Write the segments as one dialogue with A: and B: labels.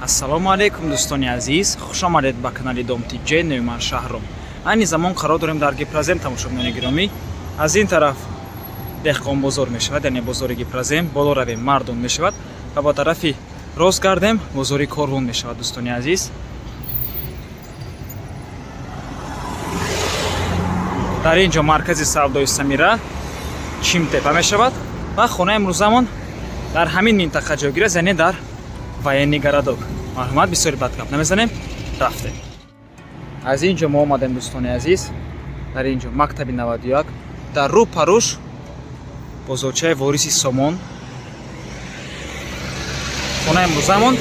A: Ассалому алайкум, дӯстони азиз, хушомадед ба канали Дом Тиҷ. Номи ман Шаҳром. Айни замон қарор дорем дар Гипрозем. Тамошобинони гиромӣ, аз ин тараф Деҳқонбозор мешавад, яъне бозори Гипрозем, боло равем, Мардон мешавад ва ба тарафи рост гардем, бозори Корвон мешавад. Дӯстони азиз, дар ин ҷо маркази савдои Самира, Чимтепа мешавад ва хонаи имрӯзамон дар ҳамин минтақа ҷойгир аст, яъне дар Военный городок. Марҳамат, бисёри бад гап намезанем, рафтем. Аз ин ҷо мо омадем, дӯстони азиз. Дар ин ҷо мактаби 91, дар рӯ паруш бозорчаи Вориси Сомон. Хонаи имрӯзамон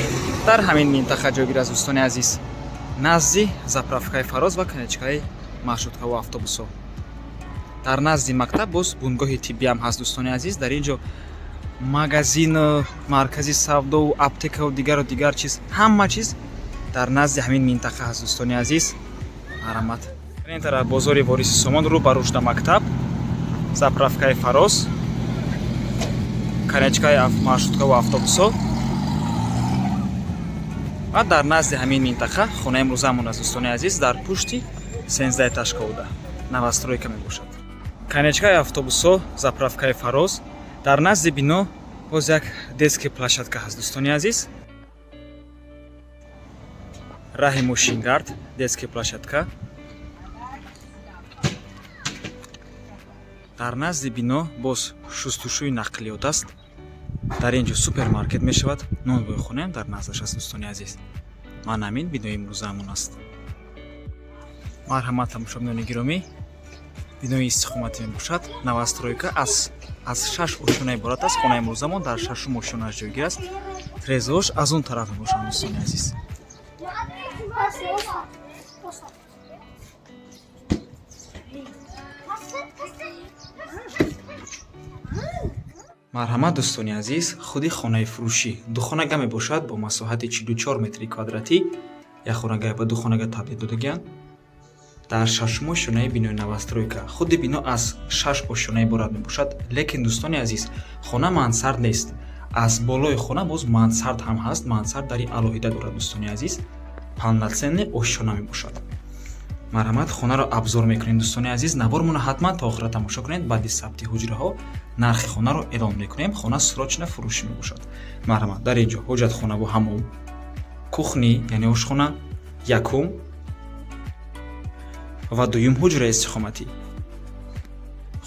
A: дар ҳамин минтақа ҷойгир аст, дӯстони азиз, назди заправкаи Фароз ва конечкаи маршруткаву автобусҳо. Дар назди мактаб боз бунгоҳи тиббиам ҳаст. Дӯстони азиз, дар ин ҷо магазин, маркази савдову аптекаву дигару дигар чиз, ҳама чиз дар назди ҳамин минтақа ҳаст. Дӯстони азиз, марҳамат, ин тараф бозори Вориси Сомон, рӯ ба рушда мактаб, заправкаи Фароз, конечкаи маршруткаву автобусҳо ва дар назди ҳамин минтақа хонаи имрӯзамон аст. Дӯстони азиз, дар пушти 13 этажка буда, новостройка мебошад. Конечкаи автобусҳо, заправкаи Фароз, дар назди бино боз як детский площадка ҳаст. Дӯстони азиз, раҳи мошингард, детский площадка. Дар назди бино боз шустушӯи нақлиёт аст. Дар ин ҷо супермаркет мешавад, нонвойхонаам дар наздаш аст. Дӯстони азиз, ман ҳамин бинои имрӯзаамон аст. Марҳамат, тамошобинони гиромӣ, бинои истиқоматӣ мебошад, новостройка, аз шаш ошёна иборат аст. Хонаи имрӯзамон дар шашум ошёнааш ҷойгир аст. Трезош аз он тараф мебошанд, дӯстони азиз. Марҳамат, дӯстони азиз, худи хонаи фурӯшӣ духонага мебошад бо масоҳати 44 метри квадратӣ. Як хонага ба ду хонага табдил додагианд дар шашум ошёнаи бинои новостройка. Худи бино аз шаш ошёна иборат мебошад, лекин, дӯстони азиз, хона мансард нест. Аз болои хона боз мансард ҳам ҳаст, мансард дари алоҳида дорад. Дӯстони азиз, полноценный ошёна мебошад. Марҳамат, хонаро обзор мекунем. Дӯстони азиз, навормонро ҳатман то охира тамошо кунед. Баъди сабти ҳуҷраҳо нархи хонаро эълон мекунем. Хона срочно фурӯшӣ мебошад. Марҳамат, дар ин ҷо ҳоҷатхона бо ҳамом, кухня, яъне ошхона, якум ва дуюм ҳуҷраи истиқоматӣ.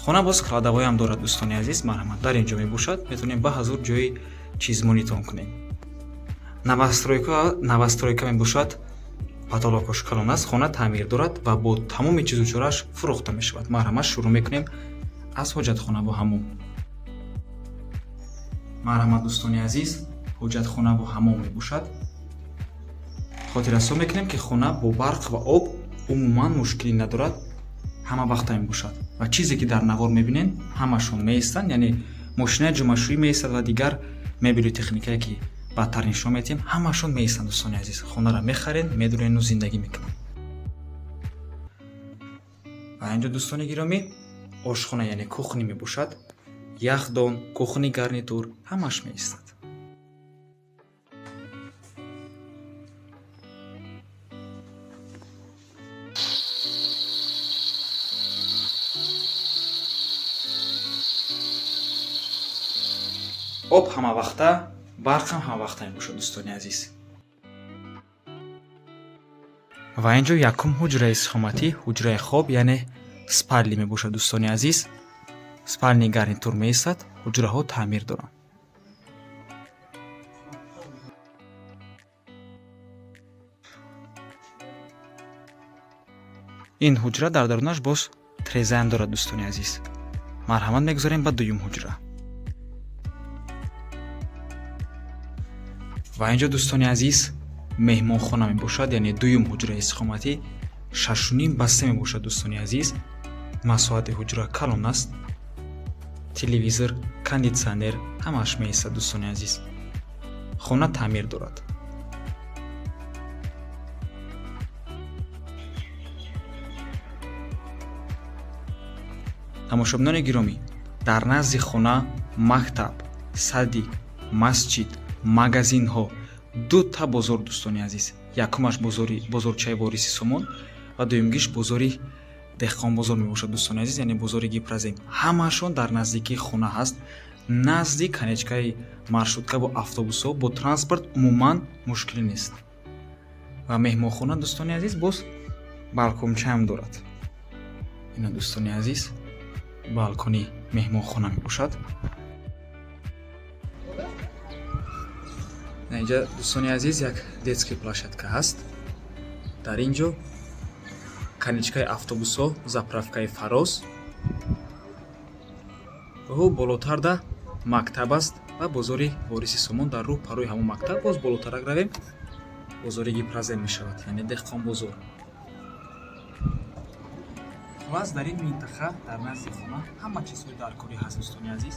A: Хона боз кладовойам дорад. Дӯстони азиз, марҳамат, дар ин ҷо мебошад. Метавонем ба ҳазур ҷои чизмонитон кунем. Новостройка мебошад, потолокош калон аст, хона таъмир дорад ва бо тамоми чизу чорааш фурӯхта мешавад. Марҳамат, шурӯъ мекунем аз ҳоҷатхона бо ҳамом. Марҳамат, дӯстони азиз, ҳоҷатхона бо ҳамом мебошад. Хотиррасон мекунем, ки хона бо барқ ва об умуман мушкилӣ надорад, ҳама вақта мебошад ва чизе ки дар навор мебинем, ҳамашон меистанд, яъне мошинаи ҷомашӯӣ меистад ва дигар мебелу техникае, ки баъдтар нишон медиҳем, ҳамашон меистанд. Дӯстони азиз, хонаро мехарен, медурену зиндагӣ мекунанд. Ва инҷо, дӯстони гиромӣ, ошхона, яъне кухня мебошад. Яхдон, кухонный гарнитур ҳамаш меистад. Об ҳамавақта, барқ ҳам ҳамавақта мебошад, дӯстони азиз. Ва ин ҷо якум ҳуҷраи истиқоматӣ, ҳуҷраи хоб, яъне спальня мебошад. Дӯстони азиз, спальный гарнитур меистад, ҳуҷраҳо таъмир доранд. Ин ҳуҷра дар дарунаш боз трезаам дорад. Дӯстони азиз, марҳамат, мегузорем ба дуюм ҳуҷра. Ва инҷо, дӯстони азиз, меҳмонхона мебошад, яъне дуюм ҳуҷраи истиқоматӣ, 6,5 ба 3 мебошад. Дӯстони азиз, масоҳати ҳуҷра калон аст, телевизор, кондитсионер ҳамааш меистад. Дӯстони азиз, хона таъмир дорад. Тамошобинони гиромӣ, дар назди хона мактаб, садик, масҷид, магазинҳо, Дута бозор, дӯстони азиз: якумаш бозори бозорчаи Вориси Сомон ва дуюмгиш бозори Деҳқонбозор мебошад, дӯстони азиз, яъне бозори Гипрозем. Ҳамаашон дар наздикии хона ҳаст, назди конечкаи маршрутка бо автобусҳо, бо транспорт умуман мушкилӣ нест. Ва меҳмонхона, дӯстони азиз, боз балкончаам дорад. Ина, дӯстони азиз, балкони меҳмонхона мебошад. Инҷа, дӯстони азиз, як детский площадка ҳаст. Дар ин ҷо конечкаи автобусҳо, заправкаи Фароз, ӯ болотарда мактаб аст ва бозори Вориси Сомон дар рӯ парои ҳамон мактаб. Боз болотарак равем, бозори Гипрозем мешавад, яъне Деҳқонбозор. Хулас, дар ин минтақа дар назди хона ҳама чизҳои даркорӣ ҳаст, дӯстони азиз.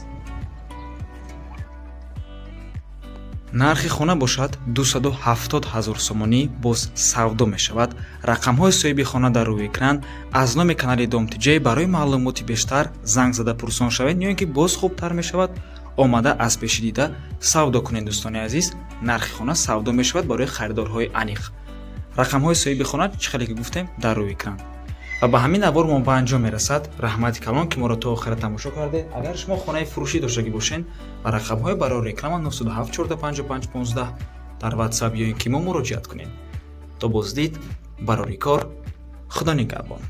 A: Нархи хона бошад 270 ҳазор сомонӣ, боз савдо мешавад. Рақамҳои соҳиби хона дар рӯи экран. Аз номи канали Дом Тиҷей барои маълумоти бештар занг зада пурсон шавед ё ин ки боз хубтар мешавад, омада аз пеши дида савдо кунед. Дӯстони азиз, нархи хона савдо мешавад барои харидорҳои аниқ. Рақамҳои соҳиби хона, чӣ хеле ки гуфтем, дар рӯи экран. Ва ба ҳамин навор мо ба анҷом мерасад. Раҳмати калон, ки моро то охира тамошо кардед. Агар шумо хонаи фурӯшӣ доштагӣ бошед, ба рақамҳои барои реклама 97 455 15 дар WhatsApp ё ин ки мо муроҷиат кунед. То боздид, барори кор, Худо нигаҳбон.